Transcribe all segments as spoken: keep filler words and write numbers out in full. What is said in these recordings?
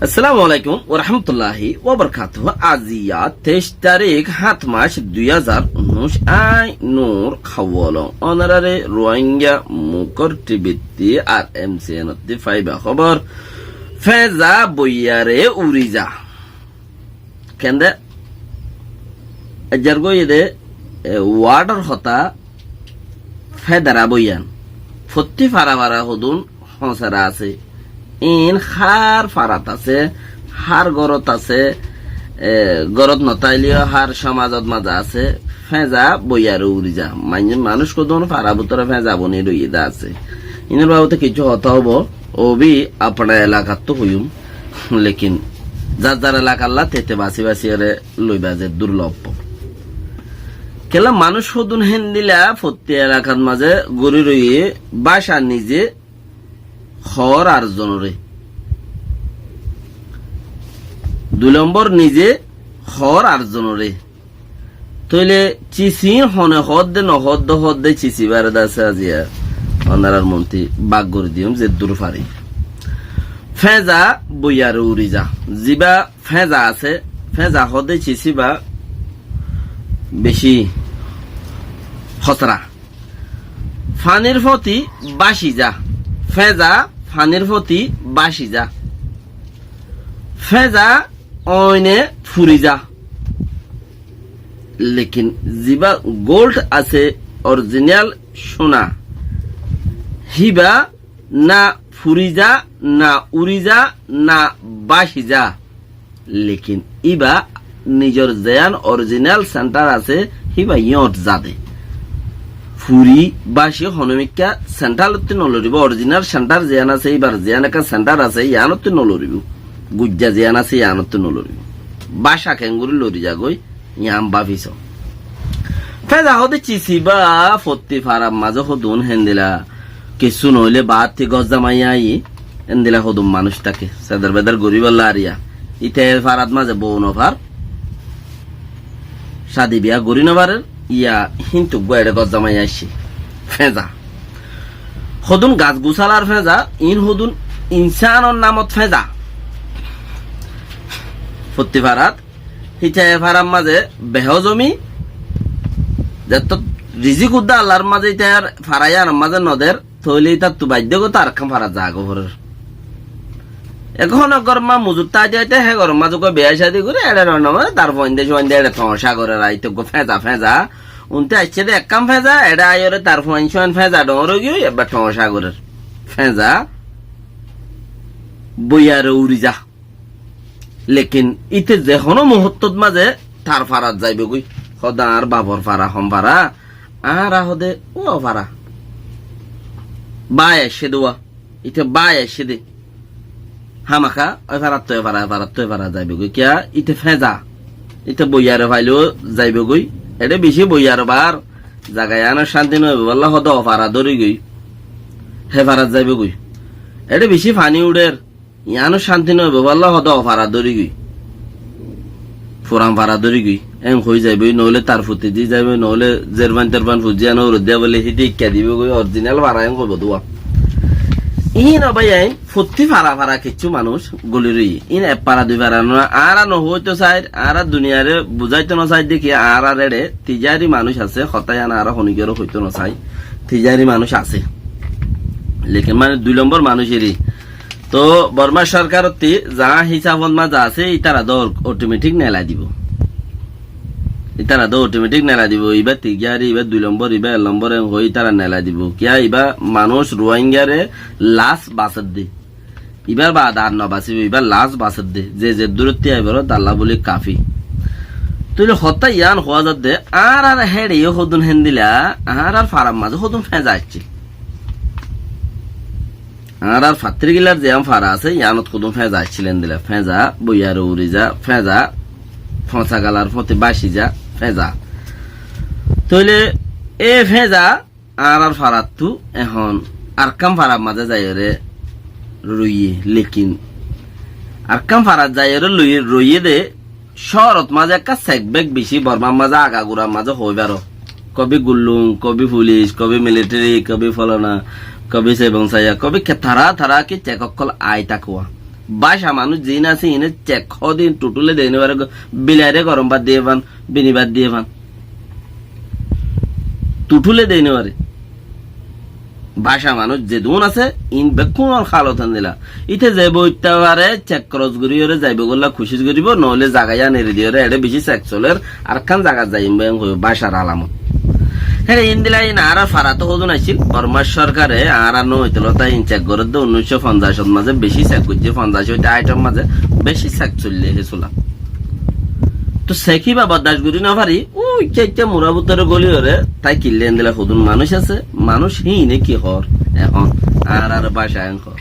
Assalamu alaikum wa rahmatullahi wa barakatuhu. Aziya teic tarík, háñt mac, dui házar unnúic. Añí Nur Hawolong. Ónorare Ruáingga Mukor T V ttí ar M C N ttí faiba hóbor. Féza boiyare uri za. Kende? Ejjar goiyé de, e, wardor hotá fédara boiyan. Fottí fara fara hodún hoñsera asé. Iín hár farat asé, hár górot asé, e, górot notáileyo hár cómazot maze asé, féza boiyare uri za. Mani, manúic hodún fara bútore féza boni roiyé de asé. Iínor babote kissú hotá óibo, óbi apna elakattú hoiyúm. Lekin zar zar elakalla tete basi basiyore loiba ze durlob. Kiyólla manúic hodún héndilla fottí elakat maze gori roiyé, báca nize hoór ar zonore. Dui lombor nize hoór ar zonore. Tóile cisiín hone hoódde no hoódde hoódde cisibare de asé aziya. Ónorar monti bak gori diyum ze dur fari. Féza boiyare uri za. Ziba féza asé, féza hoódde cisiba beci hósra. Fanir fóti báci za. Féza fanir fóti báci za. Féza oine furi za. Lekin ziba gold asé, orijinal cúna, híba na furi za, na uri za, na báci za. Lekin íba nizor zeán orijinal senthar asé, híba yóñt zade. Furi báci honomikká senthar ottú noloribó, orijinal senthar zeán asé, íbar zeán ekká senthar asé, yián ottú noloribó. Gujja zeán asé, yián ottú noloribó. Báca keéngorí lori zagói, yián báfi so. Féza hoóde cisiba fottí farar mazé hodún héndila. Kissú noóile baátti gózza maiya aiyí, héndila hodún manúic táke. Seder beder goríbolla ariya. Íte farat mazé bou nofar. Cádi biyá gorí nofarer, iya híntu eggúa eçé gózza maiya aiccé. Féza. Hodún gas gusálar féza, iín hodún insánor námot féza. Fottí farat Híte e farar mazé behozomi, zettót rizík uddá Allar mazé íte ar fara yíanor mazé noder, tóile ítattu baiddó goi arekkán farat zagói forer. Ehón ek górot muzur táite táite hé góror mazé uggúa biyá cádi gorí, eçé rona mazé tar fuainde cuainde eçé toóñca gorer, aite uggúa féza féza. Unte aiccé dé ekkán féza, eçé aiyóre tar fuain cuain féza dhoóñr óigiyoi, ebbar toóñca gorer. Féza boiyare uri za. Lekin íte ze honó muhúrtot mazé tar farat zaibogói. Hóde añár bafor fara, hon fara? Añára hóde uo fara. Bái aiccé dé uo. Íte bái aiccé dé. Hámaká ói farattú e fara, e farattú e fara zaibogói. Kiyá? Íte féza. Íte boiyare failé zaibogói. Eçé bicí boiyar bar zaga yíanor cánti noóibo bolla hóde o fara dórigoi. Hé farat zaibogói. Eçé bicí faní uçér. Yiáno cánti noóibo bolla hóde o fara dórigoi. Furan fara dórigoi. Én hoói zaiboi, noóile tar futi di zaiboi, noóile zerfain terfain fuzzi yián uore diya bóle híte ikká dibogoi, orijinal fara én hoibo dé uo. Iín o bái ain, fottí fara fara kissú manúic goli roiyé. Iín ek fara dui fara noó, añára nohoóito sair, añára duniyare buzáito nosair dé ki, añárar eçé tijari manúic asé, hotá yián añára honíkiyóre hoito nosai, tijari manúic asé. Lekin mane dui lombor manúic eri. Toóu Bormar sorkarottí zaá hísafot mazé asé, ítara dóu otometik nelai dibou. Ítara dóu otometik nelai dibou. Ibá tijari, ibá dui lombor, ibá ek lombor, en hoói ítara nelai dibou. Kiyá ibá manúic Ruáingare las basedde. Ibár baade ar nobasibóu, ibár las basedde. Ze zeddúrottí aibóu, dalla bóli kafi. Tóile hotá yián hoóa zadde, añárar héçe yó hodún héndila, añárar farar mazé hodún féza aiccíl. Añárar fattír gílar ziyán fara asé, yiánot hodún féza aiccíl héndila. Féza boiyare uri za, féza foñsa galar fóti báci za, féza. Tóile e féza añárar farattú ehón arekkán farar mazé zaiyóre roiyé, lekin arekkán farat zaiyóre loi-, roiyé dé, cóorot mazé ekká sekbek bicí, Bormar mazé agagurar mazé hoói faro. Kobi gullung, kobi fulic, kobi militeri, kobi folana, kobi sebonsaiya, kobi ke tará tará ki cek ókkol ai táke uo. Báca manúic ziín asé, iíne cek hoóde iín tuthúle de no fare, bilaire gorom bát diye fán, bini bát diye fán. Tuthúle de no fare. Báca manúic zedún asé, iín bekkúnor hálot héndila. Íte zaibo uitta fare, cek kros goríyore zaibo golla kucíc goríbo, noóile zaga yían eri diyoré, eçé bicí cek solér, Arekkán zagat zaiyum buli hoibo, bácar alamot. Héçe endilla iín añárar farat hodún accíl, Bormar sorkare añárar no óitel óta iín cek gorédde, unnúiccó fonzaic ot mazé bicí cek goijjé, fonzaic óite háit ot mazé bicí cek soillé hé sulat. Toh cek íba bordac gorí no fari, uikká ikká mura bútore góliyoré, tái killé endilla hodún manúic asé, manúic híine ki hoór, ehón añárar báca en hoór.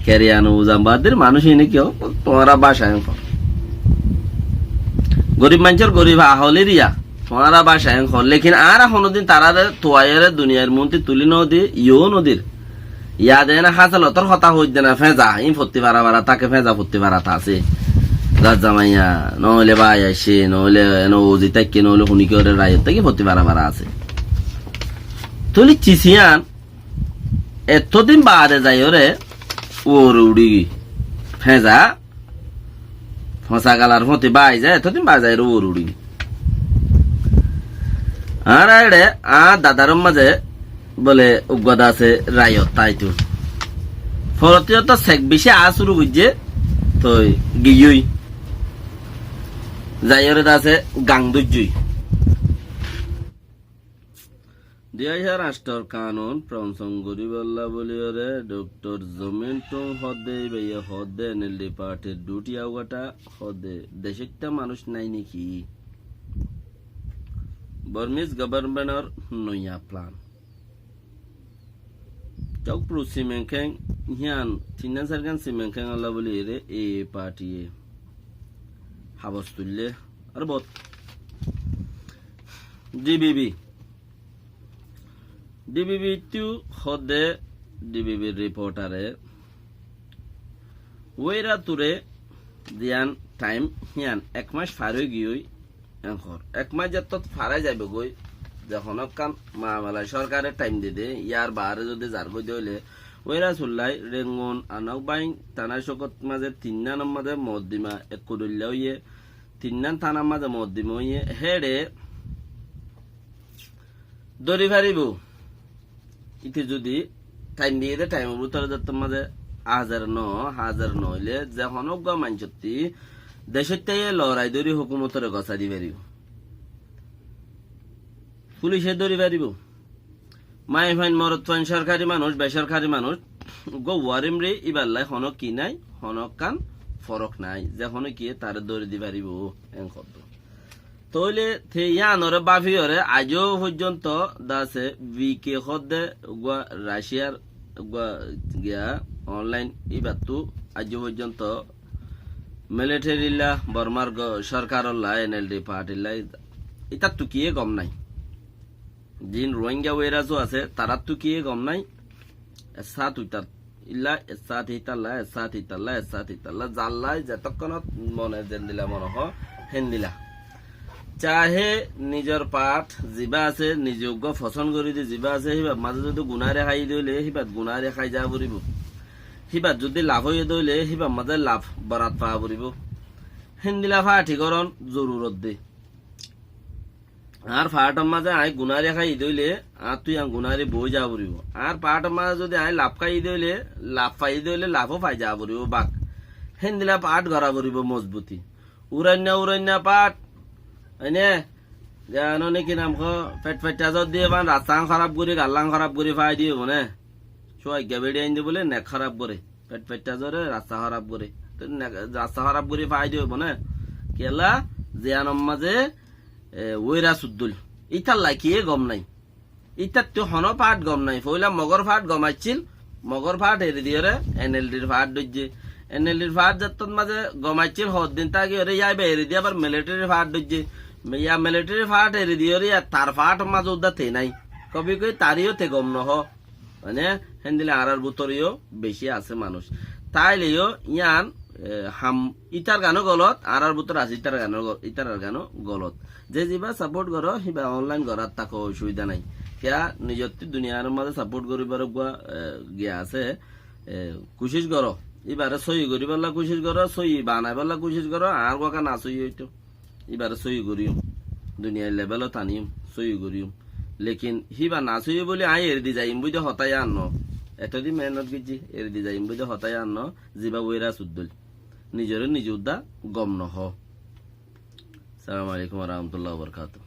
Keriyano buzan badir manúic híine ki hoór, tuáñra báca en hoór. Gorib maincór gorib ahol eriya, tuáñra báca en hoór. Lekin añára honódin taráre tuaiyóre duniyair muúntu tulí nodir, iyó nodir. Yade ena hásalotor hotá hoóidde na, féza, iín fottí fara fara táke, féza fottí fara táke. Gazza maiya, noóile bái aiccé, noóile eno uzi táikke, noóile hunikiyóre raiyot táikke, fottí fara fara asé. Tóile cis yían, ettódin baade zaiyóre uore uçígi. Féza, fosagalar fóti bái zai, ettódin baade zaiyóre uore uçígi. Añára eçé, añár dadar mazé, bóle, uggúa dase raiyot táito. Forotiyóto sek bicí aá cúru goijjé, toi giyói. Zaiyóre dase gang dóijjoi. Dui házar añctor kanun froñsong goríbolla bóliyoré Doktor Zomin Tung hoódde, íbaye hoódde N L D partir dhuthi augata hoódde decóitta manúic nái néki? Bormis gobornmentor noiya plan. Cókpru Simenkeng hían tinnan sairgán Simenkeng olla bóliyoré e partiye habos tuillé. Ar bot D B B. D B B ttu hoódde D B B riportare Wéira ture ziyán thaim hían ek mac far ói giyói en hoór. Ek mac zettót far ói zaibogói, ze honókkan mamela sorkare thaim dede, yar baáre zodi zargói de óile, Wéira Sullai, Rengun, Anok Bain, Tana Cokot mazé tinnánor mazé moddima ekku dhoilla óiye, tinnán tánar mazé moddima óiye, héçe dóri faribó. Íte zodi thaim diyé dé thaimor bútore zettót mazé házar no, házar no óile ze honó uggúa maincótti decót táiye lorai dóri hókumotóre gosái di faribó. Fulice dóri faribó. Maiyafuain, morotfuain, sorkari manúic, besorkari manúic, uggúa uarimri íballái honó ki nái, honókkan forók nái, ze honó kiyé taré dóri di faribó, en hoddé. Tóile te yíanoré báfiyoré aijjó foijjonto dase V K hoddé uggúa Raciyar uggúa giya onlain íbattu aijjó foijjonto militerilla Bormar go-, sorkarolla N L D partilla ítattu kiyé gom nái. Zin Rohingya Wéira zó asé, taráttu kiyé gom nái. Essát uitar illa, essát hítalla, essát hítalla, essát hítalla, zallái zetókkonot mone zendila mone hoó, héndila. Cahe nizor path zibá asé, nize uggúa fosón gorí de zibá asé, híbar mazé zodi gunáre hái de óile, híbat gunáre hái za foribó. Híbat zodi laf óiye de óile, híbar mazé laf borat fa foribó. Héndila fathi gorón zorurot de. Añár faáthor mazé aññí gunári háiyi dé óile, añáttu yián gunári boói za foribó. Añár faáthor mazé zodi aññí laf háiyi dé óile, laf faiyí dé óile, lafó fai za foribó bák. Héndila faáth gorá foribó mozbuti. Urainna, urainna faáth. Óine, ze ano né ki nam hoó, feth feththa zor diyé fán, rasta hán hóraf gorí, gallá hán hóraf gorí fai diyé bone. Cúwa igga beçi aindé bóle nek hóraf goré. Feth feththa zore, rasta hóraf goré. Toi nek, rasta hóraf gorí fai diyé bone. Kiyólla, ze anor mazé e, Wéira Suddúl. Ítalla kiyé gom nái. Ítattu honó faáth gom nái. Foóila Mogór faáth gom accíl, Mogór faáth eri diyóre N L D r faáth dóijje. N L D r faáth zettót mazé gom accíl, hoddin tákiyóre yá íba eri diyé abar militeri faáth dóijje. Yá militeri faáth eri diyóre yá tar faáthor mazé uddá te nái. Kóbi kói taré yó te gom nohó. Mane, héndilla añárar bútore yó bicí asé manúic. Táile yó yián, e, ham, ítar gán ó golot, añárar bútore asé ítar gán ó go-, ítarar gán ó golot. Ze zibá sapóth goró, híba onlain gorát táko, osubida nái. Kiyá, nizottú duniyair mazé sapóth goríbar uggúa, e, giya asé. E, kucíc goró. Íbaré sóiyi goríbolla kucíc goró, sóiyi banaibólla kucíc goró, añár uáka nasóiyi óito. Íbaré sóiyi goríyum. Duniyai lebelot aníyum, sóiyi goríyum. Lekin híba nasóiyi bóli aññí eri di zaiyum búide hotá yían noó. Etó di meénnot goijjí, eri di zaiyum búide hotá yían noó, zibá uéra suddóil. Nizoré nize uddá gom nohó. Assalamu alaikum wa rahmatullahi wa barakatuhu.